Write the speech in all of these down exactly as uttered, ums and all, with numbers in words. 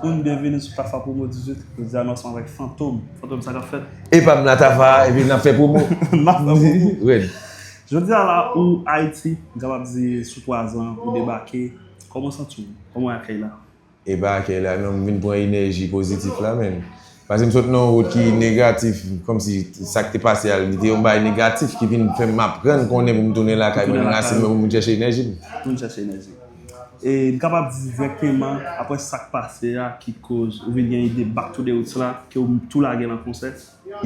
Moun, byenvini sou Tafa Promo dizuit. Jodi a nou ansanm avèk Fantom. Fantom, sa k ap fèt? Epa m la Tafa, epi n ap fè pwomo. N ap fè pwomo. Red. Jodi a la, ou Ayiti, m kapab di sou twazan, ou debake. Kòman w santi w? Kòman w wè akèy la? Epa akèy la, non, m vin pran enèji pozitif la, menn. Paske m sot nan yon wout ki negatif, kòmsi sa k te pase a, li te yon bagay negatif ki vin fè m aprann konnen pou m tounen lakay mwen, rasin mwen, pou m vin chèche enèji m. Pou m chèche enèji. E n kapab di dirèkteman, apre sa k pase a, ki koz ou vin gen ide back to the roots la, ke w tou lage nan konsè?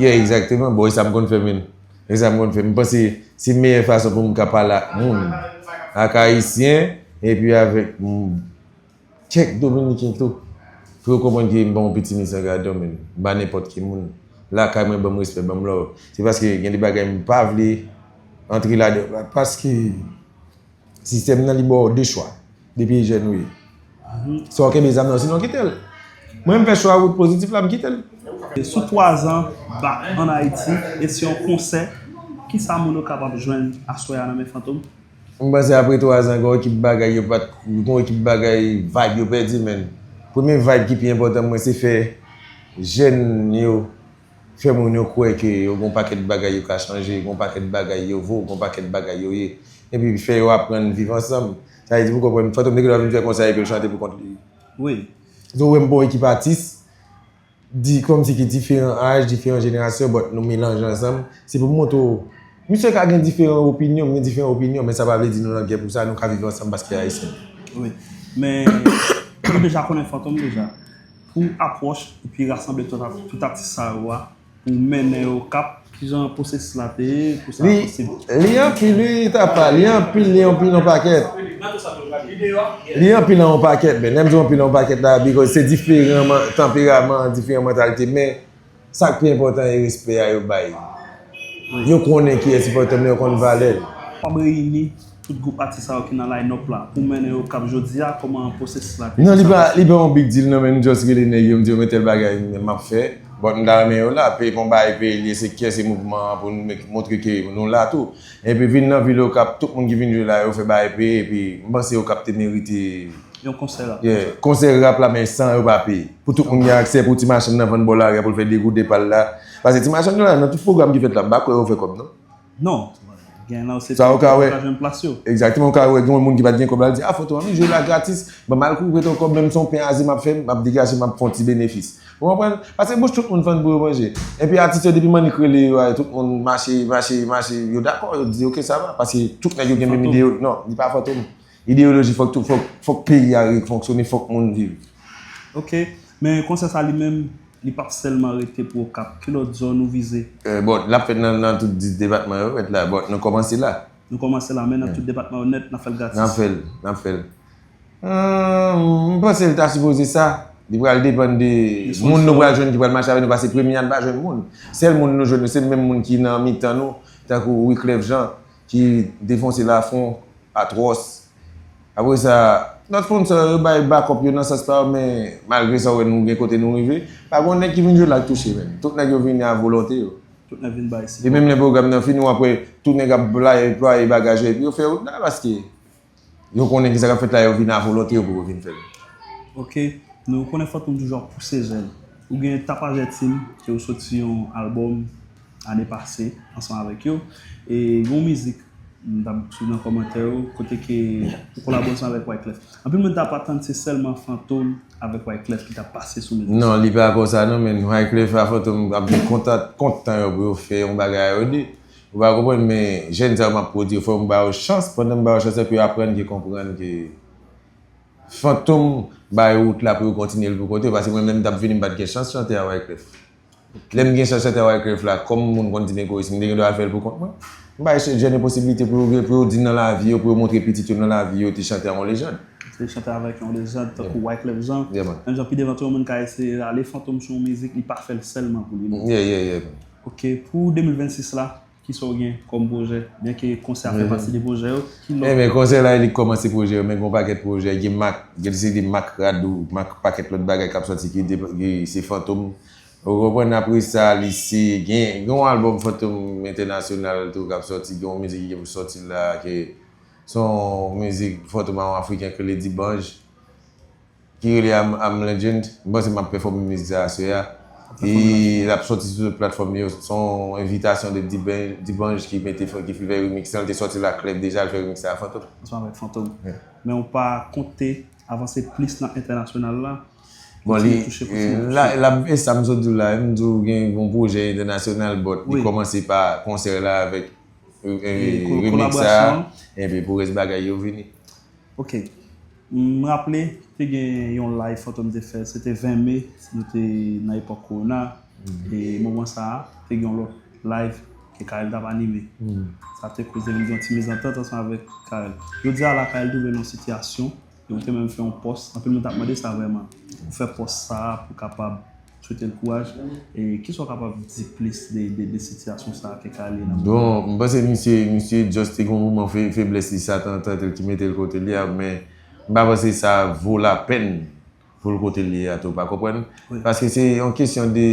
Yeah, egzakteman. Bon, e sa m konn fè, menn. E sa m konn fè. M panse se meyè fason pou m ka pale ak moun, ak Ayisyen, epi avèk m, kèk Dominiken tou. Pou yo konprann ke m pa yon piti misangadò, menn. M pa nenpòt ki moun. Lakay mwen, ban m respè, ban m love. Se paske gen de bagay m pa vle antre ladan. Paske sistèm nan li ba w de chwa. Depi jèn ou ye. Swa w kenbe zam nan, sinon kite l. Mwen, m fè chwa wout pozitif la, m kite l. Sou twazan, back an Ayiti, e se yon konsè, kisa moun yo kapab jwenn aswè a nan men Fantom? M panse apre twazan, gen yon ekip bagay yo pa t, gen yon ekip bagay vibe yo pèdi, menn. Premye vibe ki pi enpòtan mwen, se fè jèn yo, fè moun yo kwè ke yo gen yon pakèt bagay yo ka chanje, gen yon pakèt bagay yo vo, gen yon pakèt bagay yo ye. Epi fè yo aprann viv ansanm. Sa vle di, pou konprann, Fantom te gen dwa vin fè konsè epi l chante pou kont li. Wi. So, ou wè m pa yon ekip atis, di kòmsi ki diferan aj, diferan jenerasyon, but nou melanje ansanm. Se pou m montre w, misye ka gen diferan opinyon, m gen diferan opinyon, men sa pa vle di nou nan gè pou sa, nou ka viv ansanm paske Ayisyen. Wi. Men, nou deja konnen Fantom deja. Pou apwòch, epi rasanble tout, ap- tout atis sa yo a, pou mennen yo Okap, kijan pwosesis la te ye, pou sa Li, posib? Li anpil, wi, Tafa, li anpil, li anpil yon pakèt. Li anpil yon pakèt, men lè m di anpil yon pakèt la, because se diferan man- tanperaman, diferan mantalite, men sa k pi enpòtan e respè a yo bay. Yo konnen kiyès ki Fantom, yo konn valè l. W ap reyini tout gwoup atis sa yo ki nan line-up la, pou mennen yo Okap jodi a, kòman pwosesis la te ye? Non, li pa, li pa yon big deal, non, men m just rele nèg yo, m di yo men tèl bagay m ap fè. But m ta renmen yo la, pe konba e peyi li, se kè, se mouvman an pou nou montre ke nou la tou. Epi vin nan vil Okap, tout moun ki vin jwe la, yo fè bagay peye, epi m panse Okap te merite Yon konsè rap. Yeah, konsè rap la, men san yo pa peye. Pou tout moun gen aksè, pou ti machann nan vann bò lari a, pou l fè de goud de pa l la. Paske ti machann yo la, nan tout pwogram ki fèt la, m pa kwè yo fè kòb, non. Non. Gen nan se Sa ou ka wè. Ka jwenn plas yo. Egzakteman, ou ka wè gen yon moun ki pa t gen kòb la, li di, a, Fantom, anvi jwe la gratis, ban m al kouri prete yon kòb, menm si yon pen aze m ap fè, m ap degaje, m ap fè yon ti benefis. Ou konprann? Paske bouch tout moun fann pou yo manje. Epi atis yo, depi Mannik rele yo, tout moun mache, mache, mache, yo dakò, yo di, ok, sa va, paske tout nèg yo gen menm ide yo. Non, li pa Fantom. Ideyoloji, fòk tout, fòk, fòk peyi a fonksyone, fòk moun viv. Ok. Men konsè sa li menm, li p ap sèlman rete pou Okap. Ki lòt zòn ou vize? Eh, bon, l ap fèt nan, nan tout dis depatman yo, mèt la. Bon, nou kòmanse la. Nou kòmanse la, men nan tout depatman yo nèt, n ap fè l gratis. N ap fè l, n ap fè l. Ah, m panse l ta sipoze sa. Li pral depann de moun nou pral jwenn ki pral mache avè nou, paske premye a n pa jwenn moun. Sèl moun nou jwenn, se menm moun ki nan mitan nou, tankou Wyclef Jean, ki defonse Lafon, Atwòs. Apre sa, lòt sponsor yo bay backup yo nan sans pa yo, men malgre sa, ou wè nou gen kote nou rive. Pa gen yon nèg ki vin jwe la k touche, menm. Tout nèg yo vini a volonte yo. Tout nèg vin bay si. E menm lè pwogram nan fini, w ap wè tout nèg ap plwaye, plwaye bagaj yo, epi yo fè wout la, paske yo konnen ki sa k ap fèt la, yo vin a volonte yo pou yo vin fè l. Ok, nou konnen Fantom toujou ap pouse jèn. Ou gen Tapajè Team, ke ou soti yon albòm ane pase ansanm avèk yo. E yon mizik, m t ap swiv nan kòmantè yo, kote ke ou kolabore ansanm avèk Wyclef. Anpil moun t ap atann se sèlman Fantom avèk Wyclef ki t ap pase sou mizik. Non, li pa konsa non, men Wyclef a Fantom ap gen kontan, kontan yo pou yo fè yon bagay a yo de. Ou pa konprann, men jèn sa yo m ap pwodui, fò m ba yo chans, pandan m ba yo chans la, pou yo aprann ke konprann ke Fantom bay wout la pou yo kontinye l pou kont yo, paske mwen menm m t ap vini, m pa t gen chans chante a Wyclef. Lè m gen chans chante a Wyclef la, kòm moun konn ti negoris, m te gen dwa al fè l pou kont mwen. M bay jèn yo posiblite pou yo, pou yo di nan lavi yo, pou yo montre pitit yo nan lavi yo, te chante a yon lejand. Te chante avèk yon lejand tankou Wyclef Jean. Yeah, man. Menm jan pi devan tou, yon moun ka eseye rale Fantom sou yon mizik, li pa fè l sèlman pou li menm. Yeah, yeah, yeah, man. Ok, pou de mil vennsis la, kisa w gen kòm pwojè? Byenke konsè a fè pati de pwojè yo, ki lòt? Enben, konsè la, li kòmanse pwojè yo, men gen yon pakèt pwojè, gen Mak, gen se de Mak Radou, Mak pakèt lòt bagay k ap sòti ki de- ki se Fantom. Ou konprann, apre sa, li se gen, gen yon albòm Fantom entènasyonal tou k ap sòti, gen yon mizik ki gen pou sòti la, ke se yon mizik Fantom a yon Afriken k rele Dibanj. Ki rele I'm, I'm Legend. M panse m ap pèfòme mizik sa aswè a. E l ap sòti sou tout platfòm yo. Se yon envitasyon de Dibanj ki mete, ki fè remix lan. Li te sòti l ak Clef deja, l fè remix la a Fantom. Ansanm avèk Fantom. Men ou pa konte avanse plis nan entènasyonal la? Bon, li, la, la, e sa m sot di w la, m di w gen yon pwojè entènasyonal, but li kòmanse pa konsè la avèk remix sa, epi pou rès bagay yo vini. Ok. M raple, te gen yon live Fantom te fè, se te ven me, nou te nan epòk kowona, e moman sa a, te gen yon lòt live ke Carel t ap anime. Sa te koze vin gen yon ti mezantant ansanm avèk Carel. Jodi a la, Carel twouve l nan yon sitiyasyon, e ou te menm fè yon pòs, anpil moun t ap mande sa vrèman. Ou fè pòs sa a pou kapab swete l kouraj. E kisa w kapab di plis de, de, de sitiyasyon sa a ke Carel ye nan moman? Bon, m panse misye, misye just te gen yon moman fe, feblès li sa t antre l ki mete l kote l ye a, men m pa panse sa vo lapèn pou l kote l ye a tou, pa konprann? Paske se yon kesyon de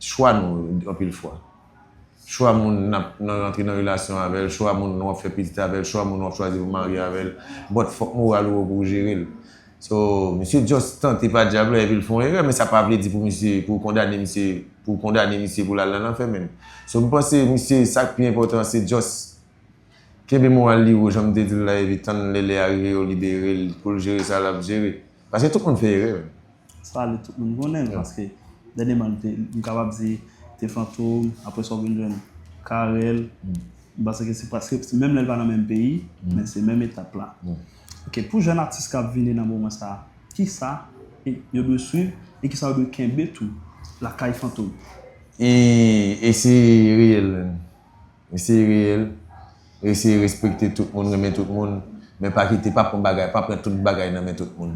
chwa nou, anpil fwa. Chwa moun n ap, n ap rantre nan relasyon avè l, chwa moun w ap fè pitit avè l, chwa moun w ap chwazi pou marye avè l. But fòk moral ou bon pou w jere l. So, misye just tante pa dyab la epi l fè yon erè, men sa pa vle di pou misye, pou w kondane misye, pou w kondane misye pou l al nan lanfè menm. So, m panse misye, sa k pi enpòtan, se just kenbe moral li wo, jan m te di l la, epi tann lè lè a rive, yo libere l, pou l jere sa l ap jere. Paske tout moun fè erè, menm. Sa li tout moun konnen l, paske dènyèman, m te, m kapab di, te Fantom, apre sa w vin jwenn Carel. M panse ke se paske, menm lè l pa nan menm peyi, men se menm etap la. Ok, pou jèn atis k ap vini nan moman sa a, kisa e, yo dwe swiv e kisa yo dwe kenbe tou lakay Fantom? E, e se reyèl, menm. Eseye reyèl, eseye respekte tout moun, renmen tout moun, men pa kite, pa pran bagay, pa pran tout bagay nan men tout moun.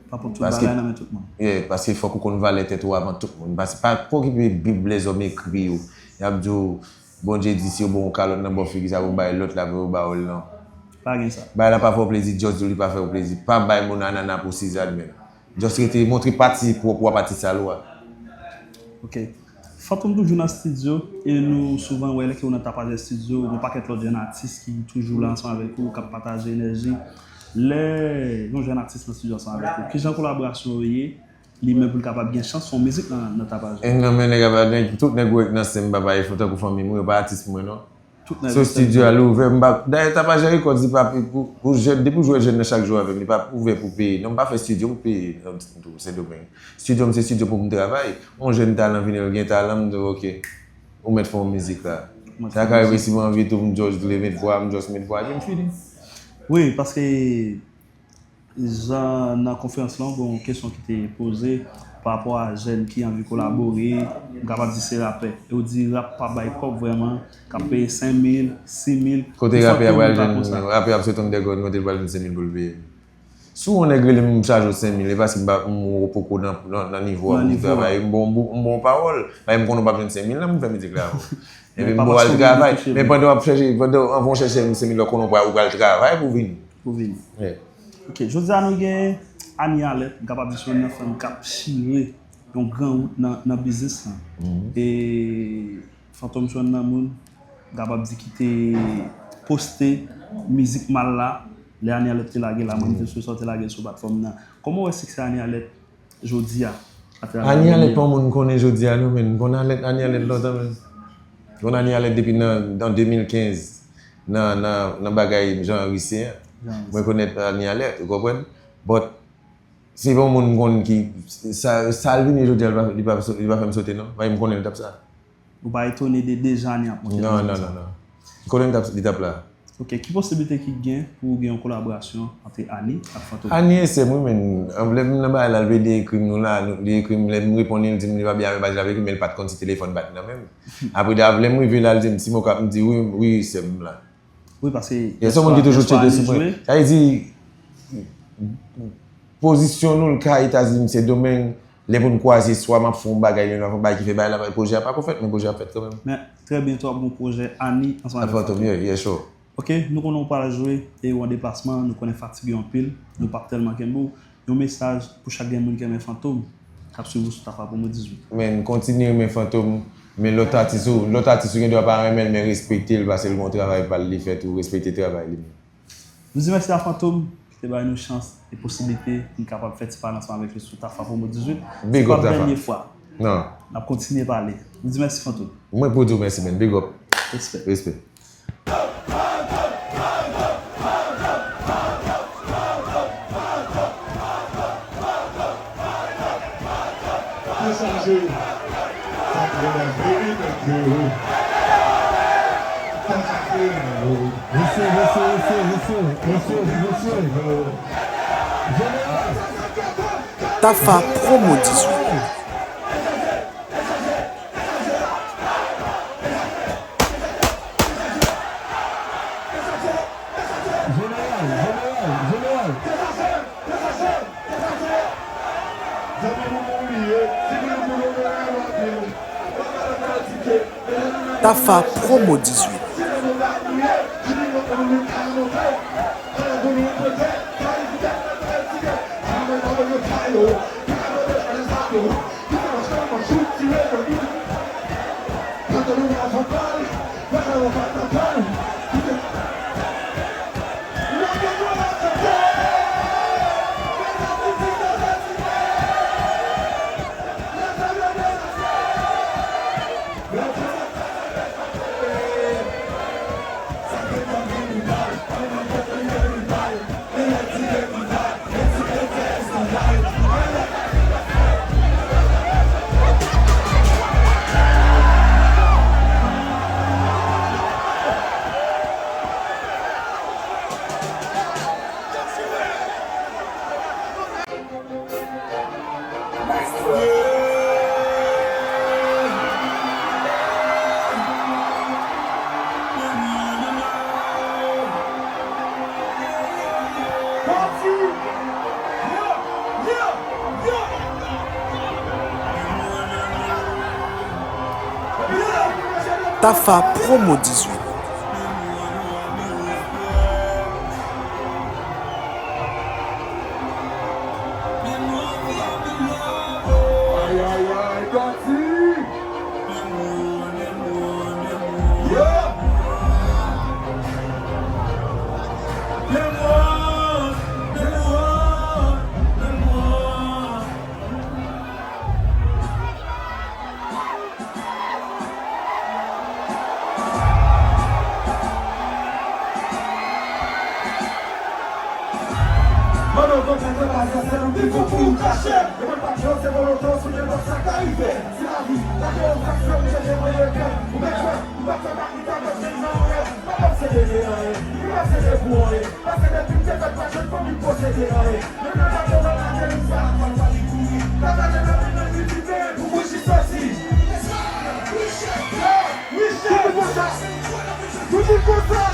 Pa pran tout bagay nan men tout moun. Yeah, paske fòk ou konn valè tèt ou avan tout moun. Paske pa, pa okipe Bib lèzòm ekri yo. Y ap di w, Bondye di, si yo ba w yon kalòt nan bò figi sa pou w bay lòt la, pou yo ba w l non. Pa gen sa. Bagay la pa fè w plezi, just di w li pa fè w plezi. Pa bay moun anana pou sizad menm. Just rete, montre pati pwòp ou a, pati sal ou a. Ok. Fantom toujou nan estidyo, e nou souvan wè lè ke ou nan Tapajè Estidyo, gen yon pakèt lòt jèn atis ki toujou la ansanm avèk ou, k ap pataje enèji. Lè yon jèn atis nan estidyo ansanm avèk ou, kijan kolaborasyon yo ye, li menm pou l kapab gen chans fè yon mizik nan, nan Tapajè? E non, men nèg ap, nèg, tout nèg ou wè k nan sen m, papa, e tankou fanmi m, yo pa atis pou mwen, non. Tout nèg yo. So, estidyo a li ouvè, m pa, dayè Tapajè Records, li pa pou, pou jèn, depi w jwe jèn nan chak jou avè m, li pa ouvè pou peye. Non, m pa fè estidyo pou peye, non, Sendomeng. Estidyo m se estidyo pou m travay. Yon jèn talan vini, l gen talan, m di, ok, ou mèt fè yon mizik la. Sa ka rive si m anvi tou, m just vle met vwa, m just met vwa, epi m fini. Wi, paske jan nan konferans lan, gen yon kesyon ki te poze pa rapò a jèn ki anvi kolabore, m kapab di se rapè. E w di rap pa bay kòb vrèman, k ap peye senk mil, sis mil. Kote rapè a pral jwenn, rapè ap sot anndan gòj, kote l pral jwenn senk mil pou l peye? Si yon nèg rele m, m chaje w senk mil, e paske m pa, m poko nan, nan, nan nivo a pou m travay. M ba w, m ba w pawòl, paske m konnen w p ap jwenn senk mil nan pou m fè mizik la avè w. Epi m ba w al travay. Men pandan w ap chèche, pandan w, anvan w chèche senk mil la, w konnen w pral, w pral travay pou vini. Pou vini. Yeah. Ok, jodi a nou gen Anie Alerte, m kapab di se youn nan fanm k ap chire yon gran wout nan, nan biznis lan. E Fantom se youn nan moun, m kapab di, ki te poste mizik mal la, lè Anie Alerte te lage la, mwen m te sou sa w te lage l sou platfòm nan. Kòman w wè siksè Anie Alerte jodi a? Anie Alerte pa yon moun m konnen jodi a non, men m konn Alerte, Anie Alerte lontan, men. M konn Anie Alerte depi nan, nan de mil kenz, nan, nan, nan bagay Jean Henry Céant. Mwen konèt Anie Alerte, ou konprann? But, se pa yon moun m konn ki, sa, sa l vini jodi a, li pa, li pa, li pa fè m sote non, paske m konnen l t ap sa. Ou pa etone de deja Anie ap monte nan zòn sa? Non, non, non, non. M konnen li t ap, li t ap la. Ok, ki posiblite ki gen pou gen yon kolaborasyon ant Anie ak Fantom? Anie e sè m wi, men lè m nan bagay la, l vle li ekri m nou la, li ekri m, lè m reponn li, li di m li pa byen avè m, li pa byen avè m, men l pa t konn si telefòn bat nan men m. Apre, lè m rive la, l di m, "Timoka," m di, "Wi, wi, sè m la." Wi, paske se yon moun ki toujou tcheke sou mwen. Sa vle di, pozisyon nou, l ka Etazini, m Sendomeng, lè pou n kwaze, swa m ap fè yon bagay, li ap fè yon bagay ki fè bagay la, pwojè a pako fèt, men pwojè a ap fèt kanmenm. Men, trè byento w ap gen yon pwojè Anie ansanm avèk Fantom. Yeah, yeah, sure. Ok, nou konnen w pral jwe, e w an deplasman, nou konnen fatige w anpil, nou p ap tèlman kenbe w. Yon mesaj pou chak grenn moun ki renmen Fantom, k ap swiv ou sou Tafa Promo dizuit. Men, kontinye renmen Fantom, men lòt atis ou, lòt atis ou gen dwa pa renmen l, men respekte l, paske l gen yon travay pa l li fè tou, respekte travay li menm. Nou di mèsi a Fantom, Te bay nou chans e posiblite pou n kapab fè ti pale ansanm avèk li sou Tafa Promo dizuit. Big up, Tafa. Se pa dènye fwa. Non. N ap kontinye pale. Nou di mèsi, Fantom. Mwen pou di w mèsi, man. Big up. Respè. Respè. Mesye, mesye, mesye, mesye, mesye, mesye, mesye. Tafa Promo dizuit. Jeneral, jeneral, jeneral. Tafa Promo dizuit. Tafa Promo dizuit. Ay, ay, ay, Dòti! Mande w konprann mwen pa sa sèl ou te fon pou w kache. E mwen pa t jwe se volonte w sou nenpòt sa ka rive. Se lavi, lage yon fraksyon m chèche mwen regrèt. Ou mèt jwe, ou pa fè pa ki ta mèt jwenn nan anyen. Pa panse de de anyen, ou pa panse de pou anyen. Paske depi m te fèt pa jwenn fanmi posede anyen. Menm nan lakou nan lage nou sa, pa pale kouri. Pa gade nan men nan li ki peye pou bouji soti. Wi chèf, wi chèf. Wi chèf. Toujou konsa.